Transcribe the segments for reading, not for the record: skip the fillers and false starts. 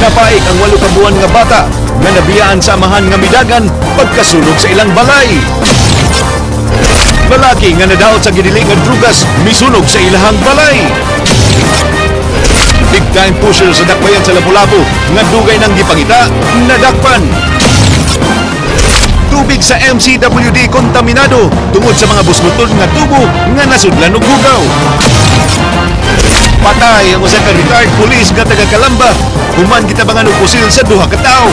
Napaik ang 8 ka buwan nga bata nga nabiyaan sa amahan nga midagan pagkasunog sa ilang balay. Lalaki nga nadaot sa gidili nga drugas misunog sa ilahang balay. Big time pusher sa dakbayan sa Lapu-Lapu nga dugay nang gipangita, nadakpan. Tubig sa MCWD kontaminado tungod sa mga busluton nga tubo nga nasudlan og hugaw. Patay ang usa ka retired police nga taga Calamba human gitabangan og pusil sa duha ka tawo.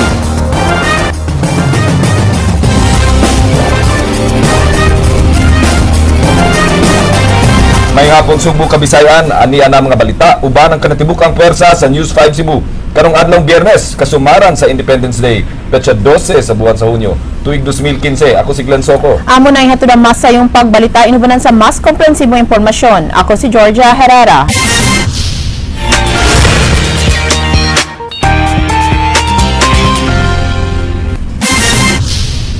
May hapon Sugbo Kabisayan, aniya na mga balita uban ang kanatibukang puwersa sa News 5 Cebu. Karong adlong Biyernes, kasumaran sa Independence Day, petsa 12 sa buwan sa Hunyo, tuig 2015. Ako si Glenn Soco. Amo na ihatod ang mas sayong pagbalita inubanan sa mas komprehensibong impormasyon. Ako si Georgia Herrera.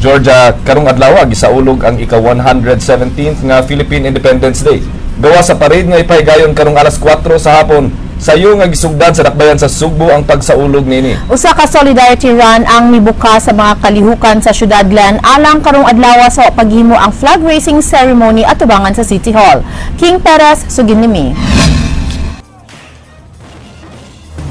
Georgia, karong adlaw gisaulog ang ika-117th nga Philippine Independence Day. Gawa sa parade nga ipahigayon karong alas 4 sa hapon. Sayo nga gisugdan sa dakbayan sa Sugbo ang pagsaulog niini. Usa ka solidarity run ang mibuka sa mga kalihukan sa Ciudad Glen alang karong adlaw sa paghimo ang flag raising ceremony atubangan sa City Hall. King Perez, sugin nimi.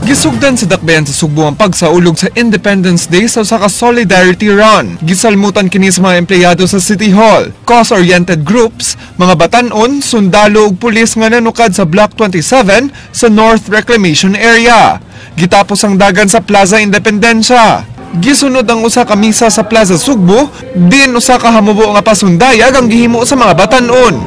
Gisugdan sa dakbayan sa Sugbo ang pagsaulog sa Independence Day sa usa ka solidarity run. Gisalmutan kini sa mga empleyado sa City Hall, cause-oriented groups, mga batan-on, sundalo ug pulis nga nanukad sa Block 27 sa North Reclamation Area. Gitapos ang dagan sa Plaza Independencia. Gisunod ang usa ka misa sa Plaza Sugbo, din usa ka hamubo nga pasundayag ang gihimo sa mga batan-on.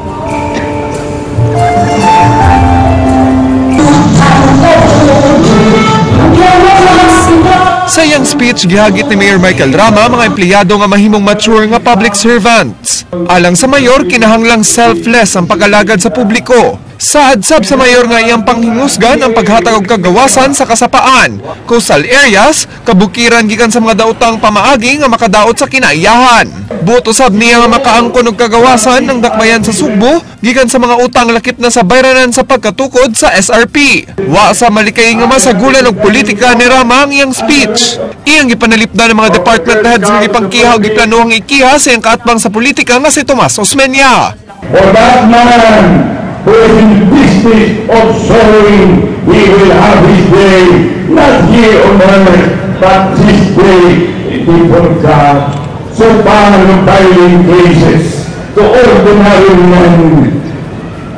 Sa iyang speech, gihagit ni Mayor Michael Rama mga empleyado nga mahimong mature nga public servants. Alang sa mayor, kinahanglang selfless ang pag-alagad sa publiko. Saad-sab sa mayor nga iyang panghingusgan ang paghatag og kagawasan sa kasapaan, coastal areas, kabukiran gikan sa mga daotang pamaagi nga makadaot sa kinaiyahan. Buot usab niya nga makaangkon og kagawasan ang dakbayan sa Sugbo gikan sa mga utang lakip na sa bayranan sa pagkatukod sa SRP. Wa sa malikay nga masagulan og politika ni Rama ang iyang speech. Iyang gipanalipdan ng mga department heads nga gipangkiha og giplanuhang ikiha sa iyang kaatbang sa politika nga si Tomas Osmeña. For that man who is in business of sowing, he will have his day, not here on earth, but his day before God. So paano filing cases to ordinary men,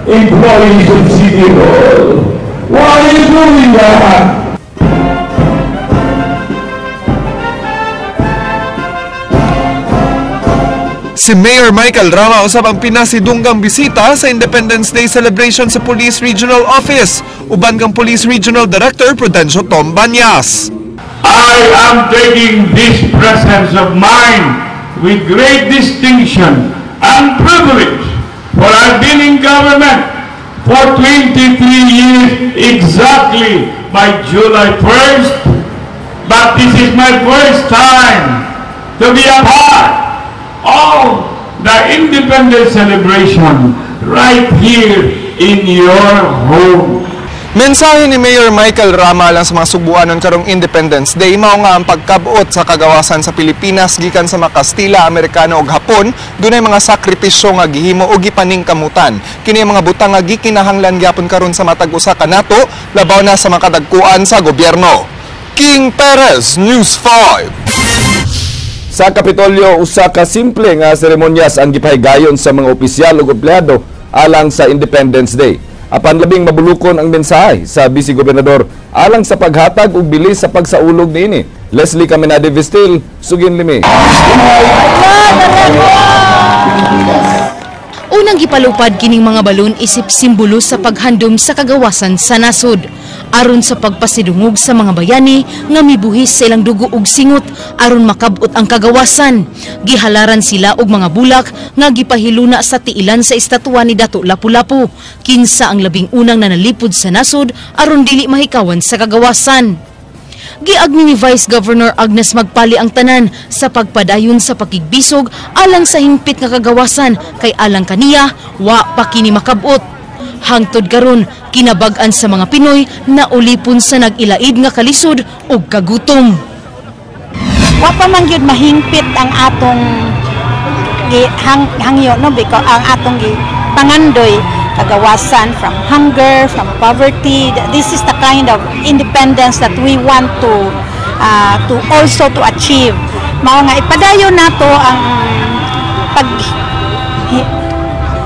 employees of City Hall? Why are you doing that? Si Mayor Michael Rama usab ang pinasidunggang bisita sa Independence Day celebration sa Police Regional Office uban kang Police Regional Director Prudencio Tom Banyas. I am taking this presence of mine with great distinction and privilege, for I've been in government for 23 years exactly by July 1st, but this is my first time to be a part of the independence celebration right here in your home. Mensahe ni Mayor Michael Rama lang sa mga Sugbuanon karong Independence Day mao nga ang pagkabot sa kagawasan sa Pilipinas gikan sa mga Kastila, Amerikano ug Hapon, dunay mga sakripisyo nga gihimo og gipaningkamutan. Kini ang mga butang nga gikinahanglan gyapon karon sa matag usa ka nato, labaw na sa mga kadagkuan sa gobyerno. King Perez, News 5. Sa Kapitolyo, usa ka simple nga seremonyas ang gipahigayon sa mga opisyal ug empleyado alang sa Independence Day. Apan labing mabulukon ang mensahe sa Vice Gobernador alang sa paghatag og bilis sa pagsaulog niini. Leslie Caminade Vestil, sugin limi. Unang gipalupad kining mga balon isip simbolo sa paghandom sa kagawasan sa nasod aron sa pagpasidungog sa mga bayani nga mibuhis sa ilang dugo ug singot aron makabot ang kagawasan. Gihalaran sila og mga bulak nga gipahiluna sa tiilan sa estatwa ni Dato Lapu-Lapu, kinsa ang labing unang nanalipod sa nasod aron dili mahikawan sa kagawasan. Giagni ni Vice Governor Agnes Magpali ang tanan sa pagpadayon sa pakigbisog alang sa hingpit nga kagawasan kay alang kaniya wa pa kini makabot. Hangtod karon, kinabag-an sa mga Pinoy na ulipon sa nag-ilaid nga kalisod ug kagutom. Wa pa man gyud mahingpit ang atong hangyo, no, because ang atong gi pangandoy, kagawasan from hunger, from poverty. This is the kind of independence that we want to also to achieve. Mao nga ipadayon nato ang pag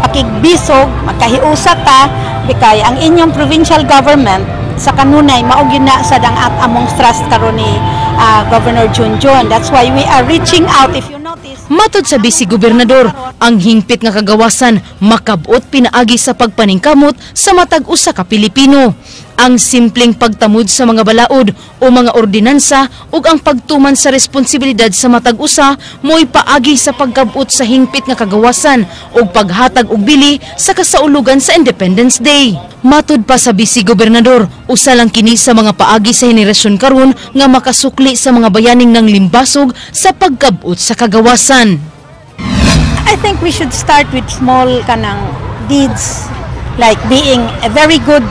pakigbisog, magkahiusa ta, bikay ang inyong provincial government sa kanunay mao gyud na sad ang at among thrust karon ni Governor Junjun. That's why we are reaching out, if you notice. Matod sa Vice Gobernador, ang hingpit nga kagawasan makabot pinaagi sa pagpaningkamot sa matag usa ka Pilipino. Ang simpleng pagtamod sa mga balaod o mga ordinansa ug ang pagtuman sa responsibilidad sa matag usa mo'y paagi sa pagkabot sa hingpit nga kagawasan ug paghatag og bili sa kasaulugan sa Independence Day. Matud pa sa Vice Gobernador, usa lang kini sa mga paagi sa henerasyon karon nga makasukli sa mga bayaning ng limbasog sa pagkabot sa kagawasan. I think we should start with small kanang deeds like being a very good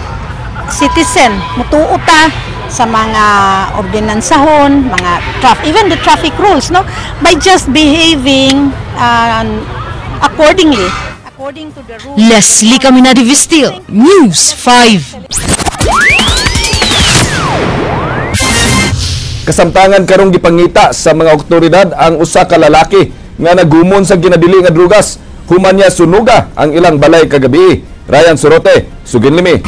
citizen. Mutuo ta sa mga ordinansahon, mga even the traffic rules, no? By just behaving accordingly, according to the rules. Leslie Caminadi Vistil, News 5. Kasamtangan karong gipangita sa mga otoridad ang usa ka lalaki nga nagumon sa ginadili nga drugas. Human niya sunuga ang ilang balay kagabi. Ryan Sorote, sugin limi.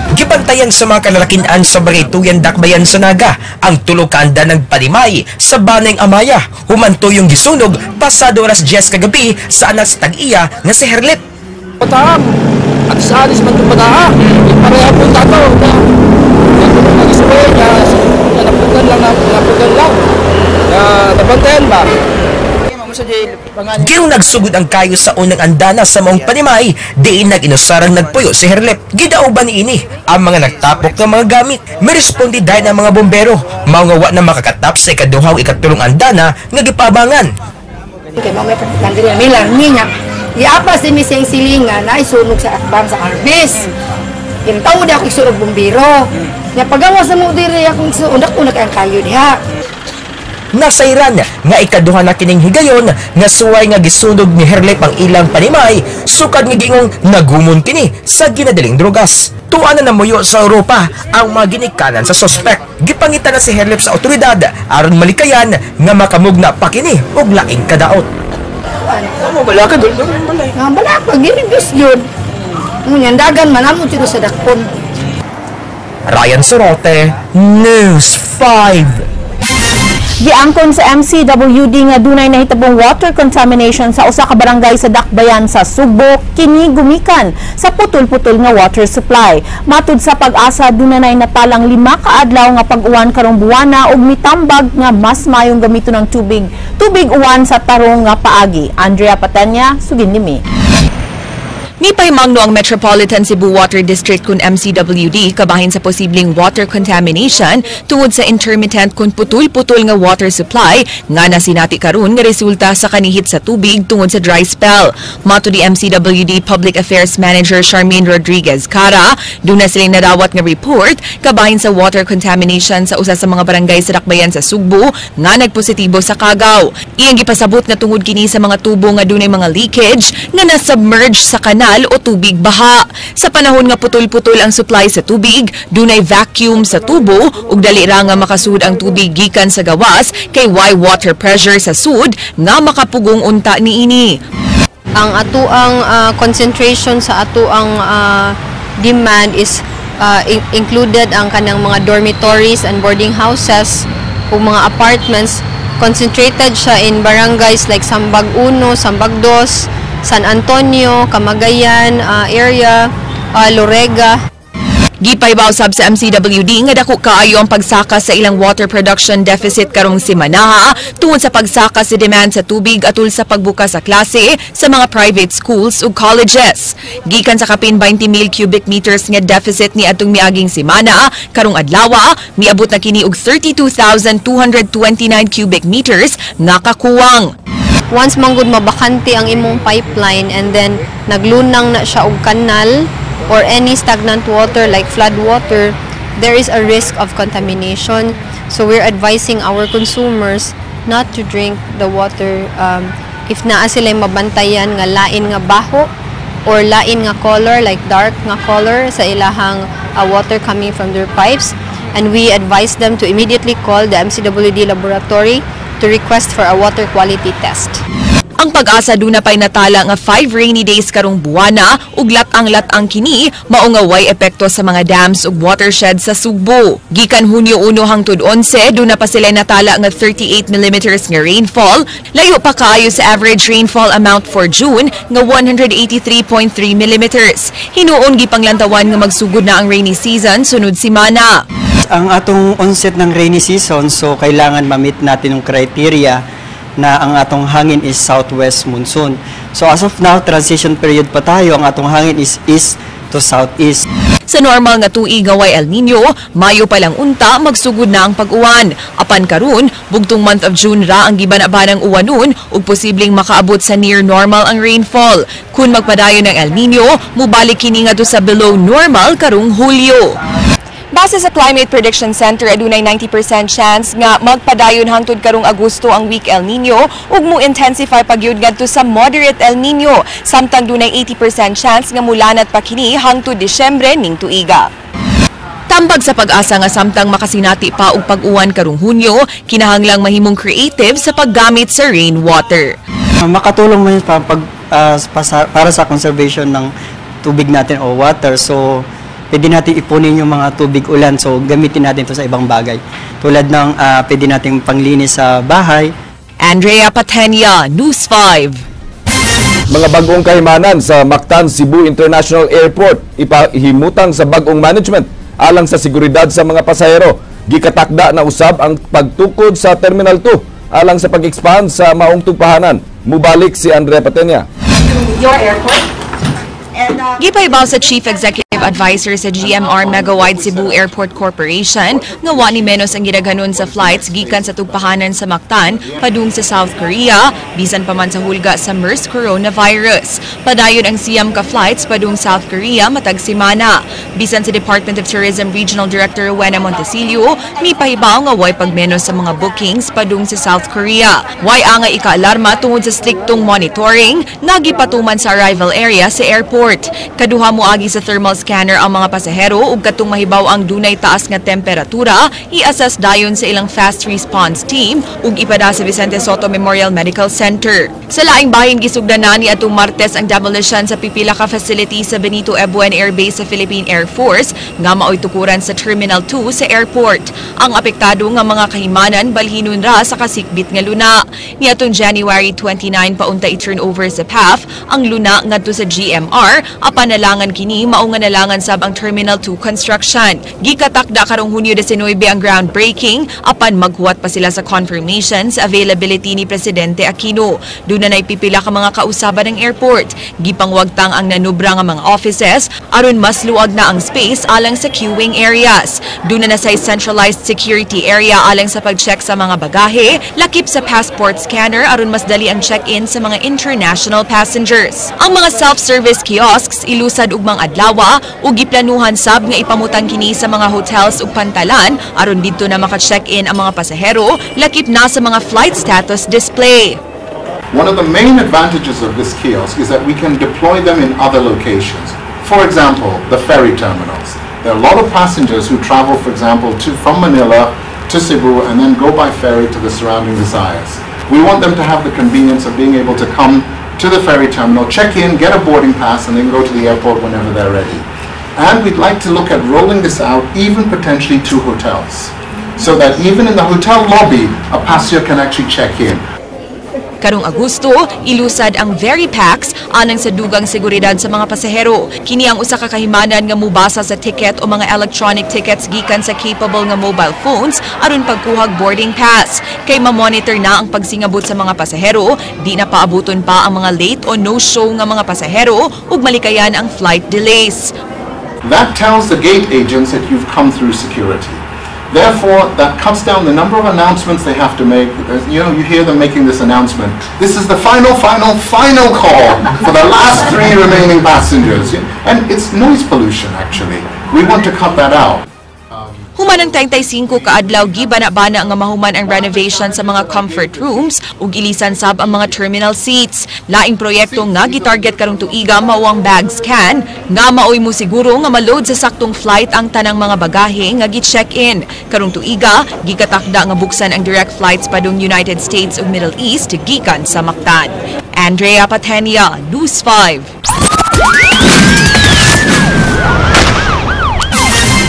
Gibantayan sa mga kalalakinan sa Barangay Tuyan, Dakbayan sa Naga ang tulo ka andan ng panimay sa Baneng Amaya. Humanto yung gisunog pasado alas 10 kagabi sa anak sa tag-iya nga si Herlip. Patam, at sa alis man itong bataa, pareha po tato. Nag-isuwi niya, napugan lang, napugan lang. Nabantayan ba? Girong nagsugod ang kayo sa unang andana sa maong panimay, diin nag-inusarang nagpuyo si Herlip. Gidauban niini ang mga nagtapok ng mga gamit. Miresponde dahil ang mga bombero, maungawa na makakatap sa ikaduhaw ikatulong andana nga gipabangan. Kay mga nandiri milang niya, iapas din mi siyang silingan na isunog sa akbang sa arbis. Kintaw di ako isunog bombero. Nya pagawas na mo diri akong isunog, una kay ang kayo diha. Nasayran nga ikaduha na kining higayon nga suway nga gisunog ni Herlip ang ilang panimay, sukad nga giingong nagumon kini sa ginadaling drugas. Tuwa na namuyo sa Europa ang mga ginikanan sa sospek. Gipangita na si Herlip sa otoridad aron malikayan nga makamugna pa kini og laing kadaot. Ano balaka dul balay. Nga balaka giribis yun. Ngunyan dagan man amo sa dakpon. Ryan Sorote, News 5. Giangkon sa MCWD nga dunay nahitabong water contamination sa usa ka barangay sa Dakbayan sa Sugbo, kini gumikan sa putol-putol nga water supply. Matud sa Pag-asa, dunay natalang 5 ka adlaw nga pag-uwan karong buwana ug mitambag nga mas mayong gamiton ng tubig uwan sa tarong nga paagi. Andrea Patenya, sugin nimi. Mipaymangno ang Metropolitan Cebu Water District kun MCWD kabahin sa posibleng water contamination tungod sa intermittent kun putol-putol nga water supply nga nasinati karon nga resulta sa kanihit sa tubig tungod sa dry spell. Mato di MCWD Public Affairs Manager Charmaine Rodriguez Cara, duna silang nadawat nga report kabahin sa water contamination sa usa sa mga barangay sa Dakbayan sa Sugbo nga nagpositibo sa kagaw. Iyang gipasabot nga tungod kini sa mga tubo nga dunay mga leakage nga na-submerge sa kanal o tubig baha. Sa panahon nga putol-putol ang supply sa tubig, dunay vacuum sa tubo ug dali ra nga makasud ang tubig gikan sa gawas kay way water pressure sa sud nga makapugong unta niini. Ang atuang concentration sa atuang demand is included ang kanang mga dormitories and boarding houses ug mga apartments. Concentrated siya in barangays like Sambag 1, Sambag 2, San Antonio, Kamagayan area, Lorega. Gipaybaw sab sa MCWD nga dako kaayo ang pagsaka sa ilang water production deficit karong simanaha tungod sa pagsaka sa demand sa tubig atul sa pagbuka sa klase sa mga private schools ug colleges. Gikan sa kapin 20,000 cubic meters nga deficit ni atong miaging semana, karong adlawa miabot na kini og 32,229 cubic meters nga kakuwang. Once manggod mabakante ang imong pipeline and then naglunang na siya og kanal, or any stagnant water like flood water, there is a risk of contamination. So we're advising our consumers not to drink the water if naa sila mabantayan nga lain nga baho or lain nga color, like dark nga color sa ilahang water coming from their pipes, and we advise them to immediately call the MCWD laboratory to request for a water quality test. Ang PAGASA duna pay natala nga 5 rainy days karong buwana ug lat-ang-lat-ang kini, mao nga way epekto sa mga dams ug watershed sa Sugbo. Gikan Hunyo 1 hangtod 11, duna pa sila natala nga 38 millimeters nga rainfall, layo pa kaayo sa average rainfall amount for June nga 183.3 millimeters. Hinuon gipanglantawan nga magsugod na ang rainy season sunod semana. Ang atong onset ng rainy season, so kailangan ma-meet natin yung criteria na ang atong hangin is southwest monsoon. So as of now, transition period pa tayo, ang atong hangin is east to southeast. Sa normal nga tuig nga way El Nino, Mayo pa lang unta magsugod na ang pag-uwan. Apan karon, bugtong month of June ra ang gibana-banang uwanon ug posibleng makaabot sa near normal ang rainfall. Kun magpadayon ang El Nino, mubalik kini ngadto sa below normal karong Hulyo. Base sa Climate Prediction Center, adunay 90% chance nga magpadayon hangtod karong Agosto ang weak El Nino ug mo intensify pagyud ngadto sa moderate El Nino, samtang dunay 80% chance nga mulanat pa kini hangtod Disyembre ning tuiga. Tambag sa PAGASA nga samtang makasinati pa og pag-uwan karong Hunyo, kinahanglang mahimong creative sa paggamit sa rainwater. Makatulong man para sa conservation ng tubig natin o water. So, pwede natin ipunin yung mga tubig ulan. So, gamitin natin ito sa ibang bagay. Tulad ng pwede natin panglinis sa bahay. Andrea Patenia, News 5. Mga bagong kahimanan sa Mactan Cebu International Airport ipahimutang sa bagong management alang sa seguridad sa mga pasahero. Gikatakda na usab ang pagtukod sa Terminal 2 alang sa pag-expand sa maong tugpahanan. Mubalik si Andrea Patenia. Your airport. Gipahibaw sa Chief Executive Advisor sa GMR Megawide Cebu Airport Corporation nga wa ni menos ang gidaghanon sa flights gikan sa tugpahanan sa Mactan padung sa South Korea bisan pa man sa hulga sa MERS coronavirus. Padayon ang 9 ka flights padung South Korea matag semana. Bisan sa Department of Tourism Regional Director Rowena Montecillo, mipahibaw nga way pagmenos sa mga bookings padung sa South Korea. Way angay ikaalarma tungod sa striktong monitoring nga gipatuman sa arrival area sa airport. Kaduha moagi sa thermal scanner ang mga pasahero ug katong mahibaw ang dunay taas nga temperatura, i-assess dayon sa ilang fast response team ug ipada sa Vicente Sotto Memorial Medical Center. Sa laing bahin, gisugdan na ni atong Martes ang demolition sa pipila ka facility sa Benito Ebuen Air Base sa Philippine Air Force nga maoy tukuran sa Terminal 2 sa airport. Ang apektado nga mga kahimanan balhinon ra sa kasikbit nga luna. Niadtong January 29 paunta i-turn over sa PAF ang luna ngadto sa GMR, apan nalangan kini, mao nga nalangan sab ang Terminal 2 construction. Gikatakda karong Hunyo 19 ang groundbreaking, apan maghuwat pa sila sa confirmation sa availability ni Presidente Aquino. Duna na pipila ka mga kausaban ng airport. Gipangwagtang ang nanubra nga mga offices aron mas luag na ang space alang sa queuing areas. Duna na sa centralized security area alang sa pag-check sa mga bagahe, lakip sa passport scanner aron mas dali ang check-in sa mga international passengers. Ang mga self-service kiosks ilusad ugmang adlaw ug giplanuhan sab nga ipamutang kini sa mga hotels ug pantalan aron didto na maka-check-in ang mga pasahero, lakip na sa mga flight status display. One of the main advantages of this kiosk is that we can deploy them in other locations. For example, the ferry terminals. There are a lot of passengers who travel, for example, from Manila to Cebu and then go by ferry to the surrounding Visayas. We want them to have the convenience of being able to come to the ferry terminal, check in, get a boarding pass, and then go to the airport whenever they're ready. And we'd like to look at rolling this out even potentially to hotels, so that even in the hotel lobby, a passenger can actually check in. Karong Agosto, ilusad ang VeriPax anang sa dugang seguridad sa mga pasahero. Kini ang usa ka kahimanan nga mubasa sa ticket o mga electronic tickets gikan sa capable nga mobile phones aron pagkuhag boarding pass. Kay ma-monitor na ang pagsingabot sa mga pasahero, di na paabuton pa ang mga late o no-show nga mga pasahero ug malikayan ang flight delays. That tells the gate agents that you've come through security. Therefore, that cuts down the number of announcements they have to make. You hear them making this announcement. "This is the final, final, final call for the last three remaining passengers." And it's noise pollution, actually. We want to cut that out. Human ang 35 ka adlaw, gibana-bana nga mahuman ang renovation sa mga comfort rooms ug ilisan sab ang mga terminal seats. Laing proyekto nga gitarget karong tuiga mao ang bag scan nga maoy mo siguro nga ma-load sa saktong flight ang tanang mga bagahe nga gi-check-in. Karong tuiga, gikatakda nga buksan ang direct flights padung United States ug Middle East gikan sa Mactan. Andrea Patenia, News 5.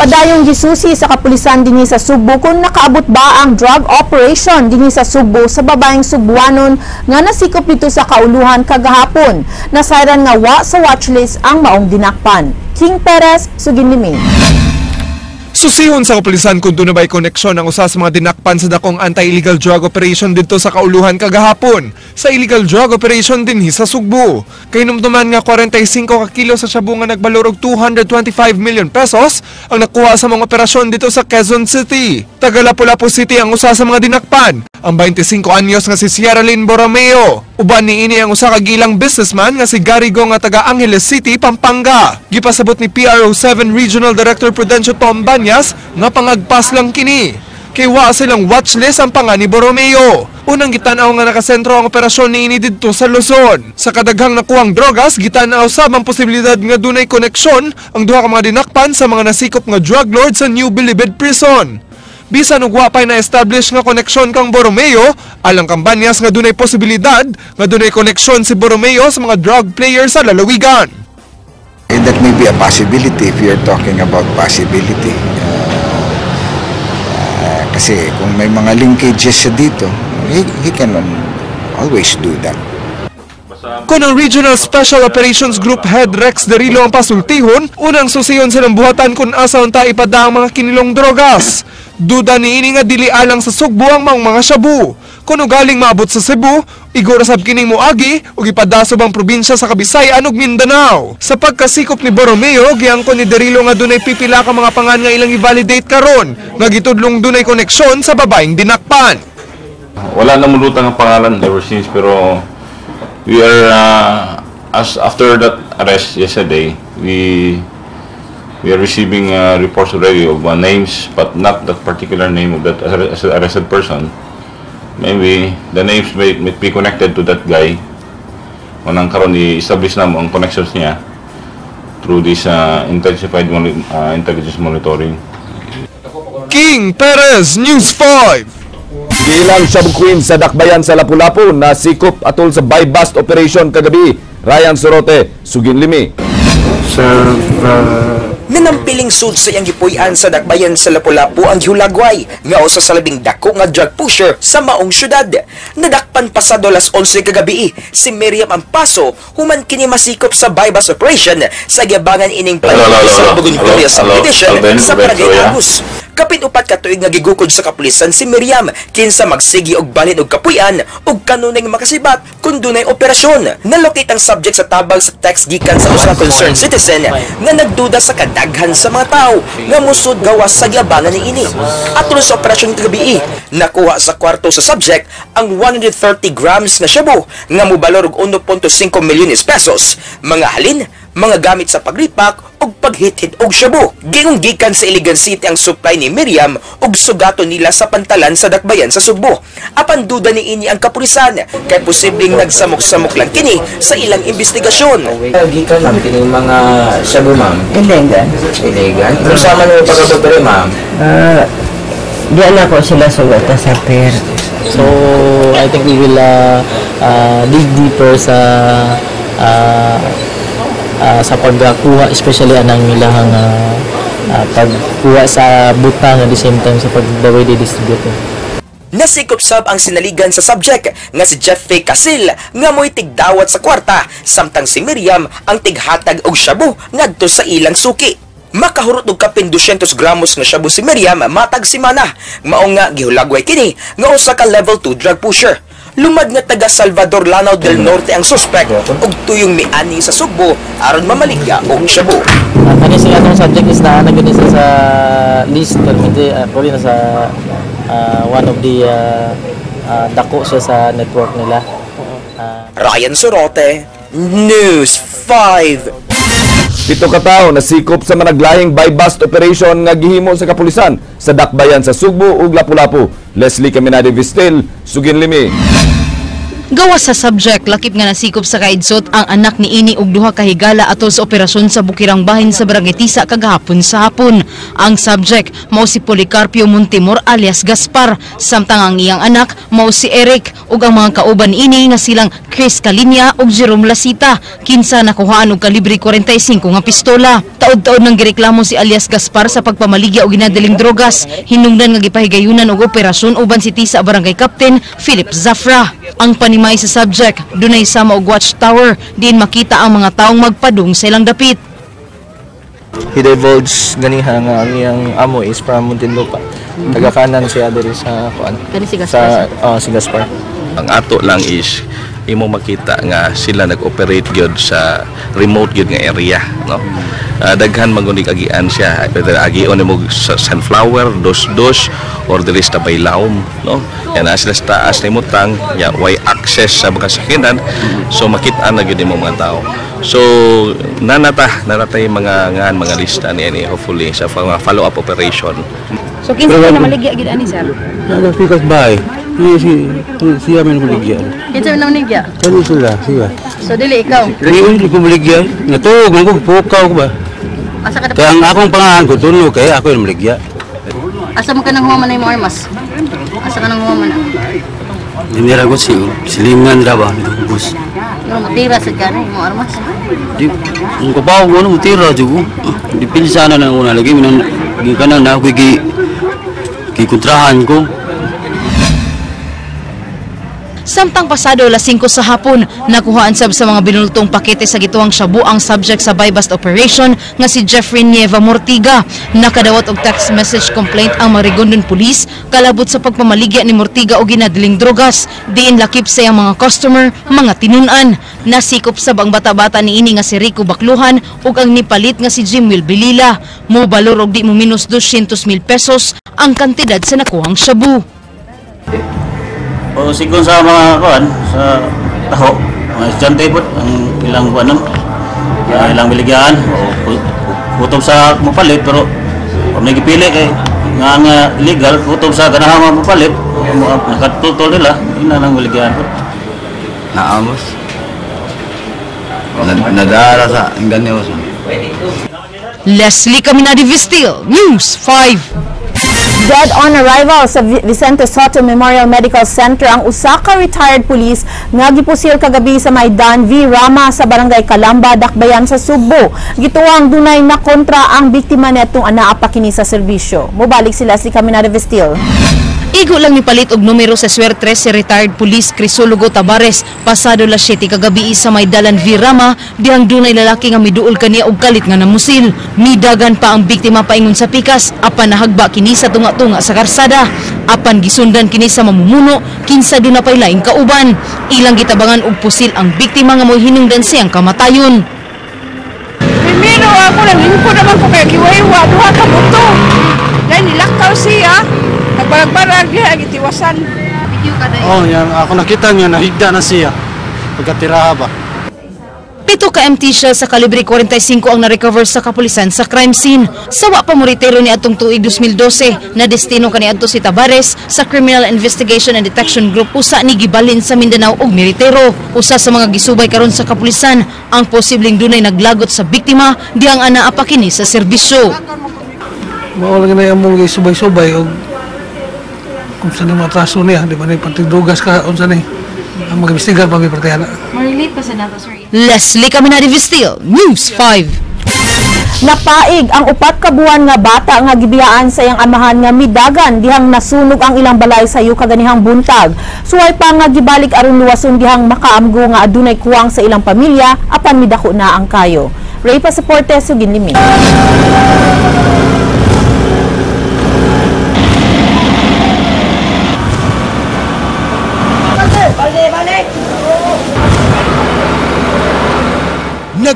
Padayong gisusi sa kapulisan dinhi sa Sugbo kung nakaabot ba ang drug operation dinhi sa Sugbo sa babaeng Sugbuanon nga nasikop dito sa kauluhan kagahapon. Nasayran nga wa sa watchlist ang maong dinakpan. King Perez, Suginlimi. Susihon sa kapulisan kung doon na ba'y koneksyon ang usa sa mga dinakpan sa dakong anti-illegal drug operation dito sa kauluhan kagahapon sa illegal drug operation dinhi sa Sugbo. Kahinumduman nga 45 ka kilo sa shabu nga nagbalor og 225 million pesos ang nakuha sa mga operasyon dito sa Quezon City. Taga Lapu-Lapu City ang usa sa mga dinakpan, ang 25 anyos nga si Sierra Lynn Borromeo. Uban niini ang usa ka gilang businessman nga si Gary Go nga taga Angeles City, Pampanga. Gipasabot ni PRO7 Regional Director Prudencio Tom Banyas nga pangagpas lang kini. Kay wa silang watchlist ang panga ni Borromeo. Unang gitan-aw nga nakasentro ang operasyon niini didto sa Luzon. Sa kadaghang nakuhang drogas, gitan-aw sab ang posibilidad nga dunay koneksyon ang duha ka mga dinakpan sa mga nasikop nga drug lord sa New Bilibid Prison. Bisan og wa pay na-establish nga koneksyon kang Borromeo, alang kang Banyas nga dunay posibilidad nga dunay koneksyon si Borromeo sa mga drug players sa lalawigan. And that may be a possibility if you're talking about possibility. Kasi kung may mga linkages siya dito, he can always do that. Kung ang Regional Special Operations Group Head Rex Derilo ang pasultihon, unang susiyon silang buhatan kung asa unta ipada ang mga kinilong drogas. Duda niini nga dili alang sa Sugbo ang mga shabu. Kung ugaling maabot sa Cebu, igora sab kining moagi ug ipadasob ang probinsya sa Kabisayan ug Mindanao. Sa pagkasikop ni Borromeo, giangkon ni Derilo nga dunay pipila ka mga pangan nga ilang i-validate karon, nga gitudlong dunay koneksyon sa babaeng dinakpan. Wala na mulutang ang pangalan ever since, pero we are as after that arrest yesterday, we are receiving reports already of names, but not that particular name of that arrested person. Maybe the names may be connected to that guy. Unang karon i-establish na mo ang connections niya through this intensified intelligence monitoring. King Perez, News 5. Gilang Shabu Queen sa Dakbayan sa Lapu-Lapu na sikop atol sa buy-bust operation kagabi. Ryan Sorote, Suginlimi. Sa Nanampiling sud sa iyang gipuy-an sa Dakbayan sa Lapu-Lapu ang Hulagway nga usa sa labing dako nga drug pusher sa maong syudad. Nadakpan pasado alas 11 kagabi si Miriam Ampaso human kini masikop sa buy-bust operation sa giabangan ining panahon sa Buguntoria Subdivision sa Barangay Agus. Kapin 4 ka tuig nga gigukod sa kapulisan si Miriam kinsa magsigi og balin og kapuy-an ug kanunay makasibat kun dunay operasyon. Nalocate ang subject sa tabang sa text gikan sa usa ka concerned citizen nga nagduda sa kadaghan sa mga tawo nga musod gawas sa giabangan niini. Atol sa operasyon kagabi, nakuha sa kwarto sa subject ang 130 grams nga shabu nga mobalor og 1.5 milyones pesos, mga halin, mga gamit sa pagripak ug paghithit og shabu. Gingong gikan sa Iligan City ang supply ni Miriam ug sugato nila sa pantalan sa Dakbayan sa Sugbo. Apan duda niini ang kapulisan kay posibleng nagsamok-samok lang kini sa ilang investigasyon. Gikan ma'am kining mga shabu ma'am. Illegal. Illegal. Kung sa man mo pagabot diri ma'am? Di na ko sila sugata sa per. So I think we will dig deeper sa sa pagkuha, especially anang ilahang pagkuha sa butang at the same time sa pag the way they distribute it. Nasikop sab ang sinaligan sa subject nga si Jeffrey Casil nga mo'y tigdawat sa kwarta, samtang si Miriam ang tighatag og shabu ngadto sa ilang suki. Makahurot og kapin 200 gramos nga shabu si Miriam matag semana, mao nga gihulagway kini nga usa ka level 2 drug pusher. Lumad nga taga Salvador Lanao del Norte ang suspect ug tuyong miani sa Sugbo aron mamaligya og shabu. Kani siya atong subject is naa na gud sa list pero hindi probably nasa one of the dako siya sa network nila. Ryan Sorote, News 5. 7 ka tawo nasikop sa managlahing buy-bust operation nga gihimo sa kapulisan sa Dakbayan sa Sugbo ug Lapu-Lapu. Leslie Caminade Vistel, Sugin Limi. Gawas sa subject, lakip nga nasikop sa kaidsot ang anak ni ini og duha ka higala atol sa operasyon sa Bukirang Bahin sa Barangay Tisa kagahapon sa hapon. Ang subject mao si Policarpio Montimor alias Gaspar, samtang ang iyang anak mao si Eric ug ang mga kauban ini nga silang Chris Calinia ug Jerome Lasita, kinsa nakuhaan og kalibre 45 nga pistola. Taod-taod nang gireklamo si alias Gaspar sa pagpamaligya og ginadaling drogas, hinungdan nga gipahigayunan og operasyon uban si Tisa Barangay Captain Philip Zafra. Ang panimay sa subject, dunay sama og watchtower, diin makita ang mga taong magpadung sa ilang dapit. He divulged ganiha nga ang iyang amo is from Muntinlupa. Taga-kanan siya diri sa kuan. Kani si Gaspar. Sa si Gaspar. Ang ato lang is imo makita nga sila nag-operate gyud sa remote gyud nga area, no? Daghan man gud agian siya, whether agion nimo sa Sunflower, Dos-Dos or diri sa Baylaom, no? Yan na sila sa taas nimo tang ya way access sa mga sakyanan, so makita na gyud nimo mga tao. So nanatay mga ngan mga lista niya hopefully sa follow up operation. So kinsa na maligya gid ani sir? Nagapikas bay. Siya man maligya. Kinsa man maligya? Kani sila, siya. So dili ikaw. Dili ko maligya. Natuog man ko pukaw ko ba. Asa ka Kaya ang akong pangalan ko tuno kay ako yung maligya. Asa man ka nang huwaman na imong armas? Asa ka nang huwaman na? Dinira ko si silingan ra ba bus. Pero mutira sa ka na imong armas. Di ang kabaw ko no mutira jud ko. Di pilsa na nang una lagi minang gikan na ako gi gikontrahan ko. Samtang pasado alas 5 sa hapon, nakuhaan sab sa mga binultong pakete sa gituang shabu ang subject sa buy-bust operation nga si Jeffrey Nieva Mortiga. Nakadawat og text message complaint ang Marigondon Police kalabot sa pagpamaligya ni Mortiga og ginadiling drogas. Diin lakip sa iyang mga customer, mga tinun-an. Nasikop sab ang bata-bata niini nga si Rico Bakluhan ug ang nipalit nga si Jimwil Bilila. Mobalor og di mo minus 200,000 pesos ang kantidad sa nakuhang shabu. O sigon sa mga kuan sa taho, mga estudyante po ang ilang kuan ilang biligyaan o kutob sa mapalit, pero kung may gipili kay nga nga illegal kutob sa ganahan mapalit, nakatutol nila ina nang biligyaan po. Naamos. Nadara sa ganyo. Leslie Caminade Vistil, News 5. Dead on arrival sa Vicente Sotto Memorial Medical Center ang usa ka retired police nga gipusil kagabi sa Maidan V. Rama sa Barangay Calamba, Dakbayan sa Sugbo. Gituwang dunay na kontra ang biktima netong anaa pa kini sa serbisyo. Mobalik sila si Caminade Vistil. Igo lang nipalit og numero sa swertre si retired police Crisologo Tabares pasado las 7 kagabi sa Maydalan V. Rama dihang dunay lalaki nga miduol kaniya og kalit nga namusil. Midagan pa ang biktima paingon sa pikas apan nahagba kini sa tunga-tunga sa karsada. Apan gisundan kini sa mamumuno kinsa duna pay laing kauban. Ilang gitabangan og pusil ang biktima nga moy hinungdan siyang kamatayon. Primero ako lang lingkod naman ko kay giwaywa duha ka buto. Dahil nilakaw siya. Nagbarag-barag diha gitiwasan. Oh, yan ako nakita niya nahigda na siya. Pagkatiraha ba. 7 ka empty shell sa kalibre 45 ang na-recover sa kapulisan sa crime scene. Sawa pa moritero ni atong tuig 2012 na destino kaniadto si Tabares sa Criminal Investigation and Detection Group usa ni gibalin sa Mindanao og miritero. Usa sa mga gisubay karon sa kapulisan ang posibleng dunay naglagot sa biktima dihang anaa pa kini sa serbisyo. Mao lang na among gisubay-subay og kung saan yung atraso niya, di ba na pantidrugas ka, unsa ni ang mag-imbestigar pa may partihana. Ma-relate pa sa nato, sir. Leslie Caminade Vistil, News 5. Napaig ang 4 ka buwan nga bata nga gibiyaan sa iyang amahan nga midagan dihang nasunog ang ilang balay sa kaganihang buntag. Suway pa nga gibalik aron luwason dihang makaamgo nga adunay kuwang sa ilang pamilya apan midako na ang kayo. Ray Pasaporte, Sugin Limi.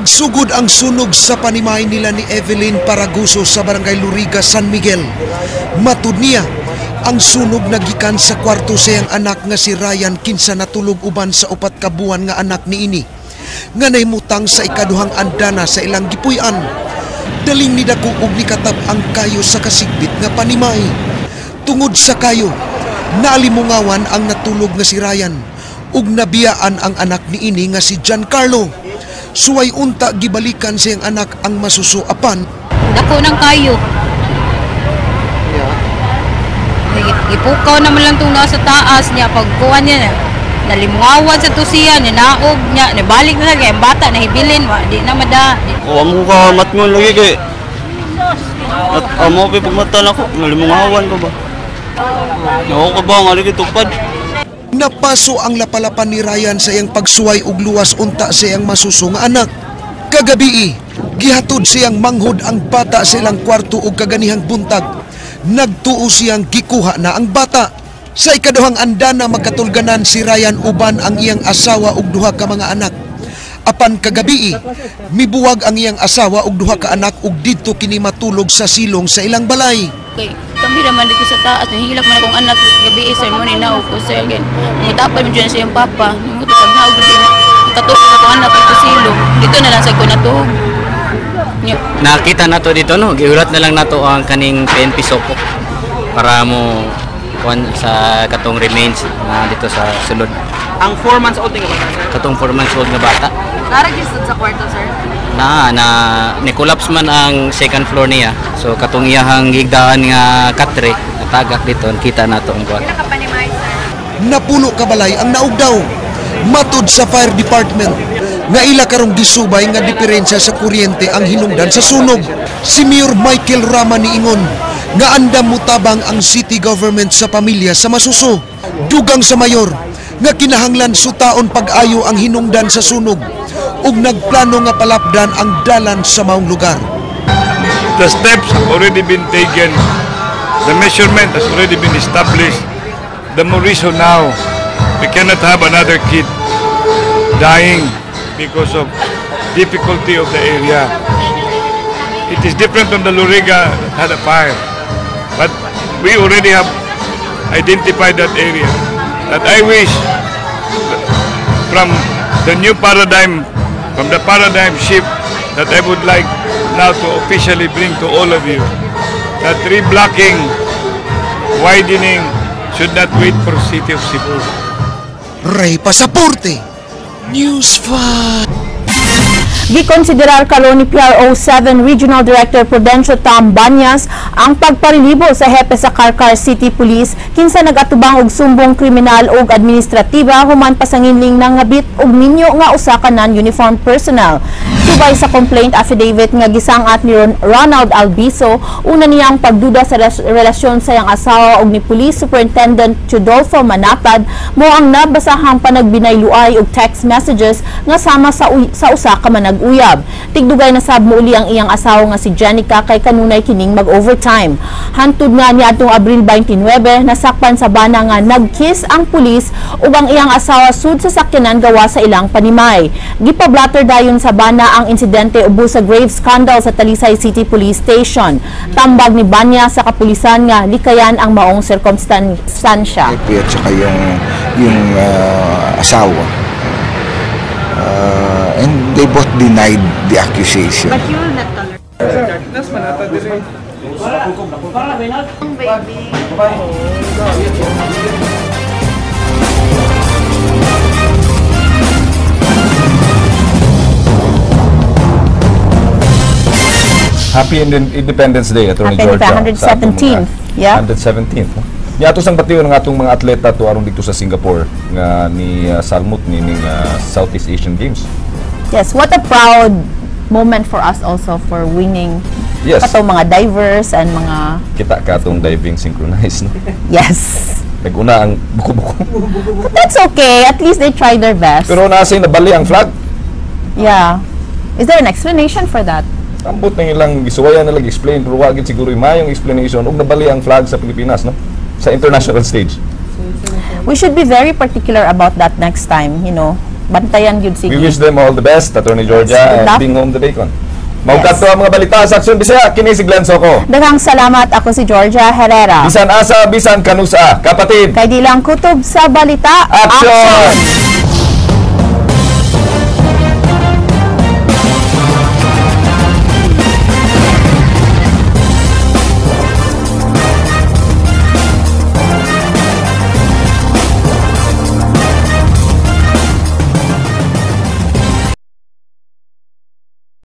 Nagsugod ang sunog sa panimay nila ni Evelyn Paraguso sa Barangay Luriga, San Miguel. Matud niya, ang sunog nagikan sa kwarto sa iyang anak nga si Ryan kinsa natulog uban sa 4 ka buwan nga anak niini. Nga nahimutang sa ikaduhang andana sa ilang gipuy-an. Daling nidako og nikatap ang kayo sa kasigbit nga panimay. Tungod sa kayo, naalimungawan ang natulog nga si Ryan ug nabiyaan ang anak niini nga si Giancarlo. Suway unta gibalikan siyang anak ang masusuapan. Dako ng kayo. Ipukaw naman lang itong nasa taas niya. Pagkuhan niya, nalimungawan sa tusiya, ninaog niya, nibalik na kaya ang bata, nahibilin, di na mada. Kuha mo ka, matngon lagi kay. At amo pa pagmata na ko, nalimungawan pa ba? Ako ka ba, nga lagi tupad. Napaso ang lapalapan ni Ryan sa iyang pagsuway ug luwas unta sa iyang masuso nga anak. Kagabii, gihatod siyang manghod ang bata sa ilang kwarto ug kaganihang buntag. Nagtuo siyang gikuha na ang bata. Sa ikaduhang andana magkatulganan si Ryan uban ang iyang asawa ug duha ka mga anak. Apan kagabii, mibuwag ang iyang asawa ug duha ka anak ug didto kini matulog sa silong sa ilang balay. Okay, kami raman dito sa taas, nahihilak man akong anak gabi sir mo ni naog ko sir again. Mutapad mo dyan sa iyang papa, muto pag naog din. Katulog akong anak dito silong. Dito na lang sa ko natuog. Nakita na to dito no, giulat na lang nato ang kaning PNP Soko para mo kuan sa katong remains na dito sa sulod. Ang 4 months old nga bata sir? Katong 4 months old nga bata. Na-registered sa kwarto sir? Na ni-collapse man ang second floor niya. So katong iyahang higdaan nga katre natagak dito, kita nato ang kuan. Pila ka panimay sir? Napulo ka balay ang naugdaw. Matud sa fire department nga ila karong gisubay nga diferensya sa kuryente ang hinungdan sa sunog. Si Mayor Michael Rama niingon nga andam mutabang ang city government sa pamilya sa masuso. Dugang sa mayor nga kinahanglan sutaon pag-ayo ang hinungdan sa sunog ug nagplano nga palapdan ang dalan sa maong lugar. The steps have already been taken. The measurement has already been established. The more reason now, we cannot have another kid dying because of difficulty of the area. It is different from the Loriga that had a fire. But we already have identified that area. That I wish from the new paradigm, from the paradigm shift that I would like now to officially bring to all of you, that reblocking, widening should not wait for City of Cebu. Ray Pasaporte, News 5. Gikonsiderar karon ni PRO 7 Regional Director Prudencio Tam Banyas ang pagparelibo sa hepe sa Carcar City Police kinsa nagatubang og sumbong kriminal ug administratiba human pasanginling nangabit og minyo nga usa ka non-uniformed personnel. Subay sa complaint affidavit nga gisangat ni Ronald Albiso, una niyang pagduda sa relasyon sa iyang asawa og ni Police Superintendent Chudolfo Manapad mo ang nabasahang panagbinayluay og text messages nga sama sa usa ka manag-uyab. Tigdugay na sab mouli ang iyang asawa nga si Jenica kay kanunay kining mag-overtime. Hantud nga niadtong Abril 29, nasakpan sa bana nga nag-kiss ang pulis ug ang iyang asawa sud sa sakyanan gawa sa ilang panimay. Gipablatter dayon sa bana ang insidente ubos sa grave scandal sa Talisay City Police Station. Tambag ni Banya sa kapulisan nga likayan ang maong sirkumstansya. At saka yung asawa. And they both denied the accusation. But you will not tolerate. Baby. Happy Independence Day, Attorney Happy Georgia. 117th. Yeah. 117th. No? Nya ato sang bation ang atong mga atleta to aron dito sa Singapore nga ni salmot ni ning Southeast Asian Games. Yes, what a proud moment for us also for winning. Yes. Katong mga divers and mga Kita ka atong diving synchronized, no? Yes. Naguna ang buko-buko. But that's okay. At least they tried their best. Pero nasa nabali ang flag. Yeah. Is there an explanation for that? Ambot nang ilang gisuwayan na lang explain pero wa gid siguro mayong explanation ug nabali ang flag sa Pilipinas, no? Sa international stage. We should be very particular about that next time. Bantayan gyud, sige. We wish them all the best, Attorney Georgia, Good and luck. bring home the bacon. Mao kadto ang mga balita sa Aksyon Bisaya. Kini si Glenn Soco. Daghang salamat, ako si Georgia Herrera. Bisan asa, bisan kanusa. Kapatid. Kay di lang kutob sa balita. Action! Action!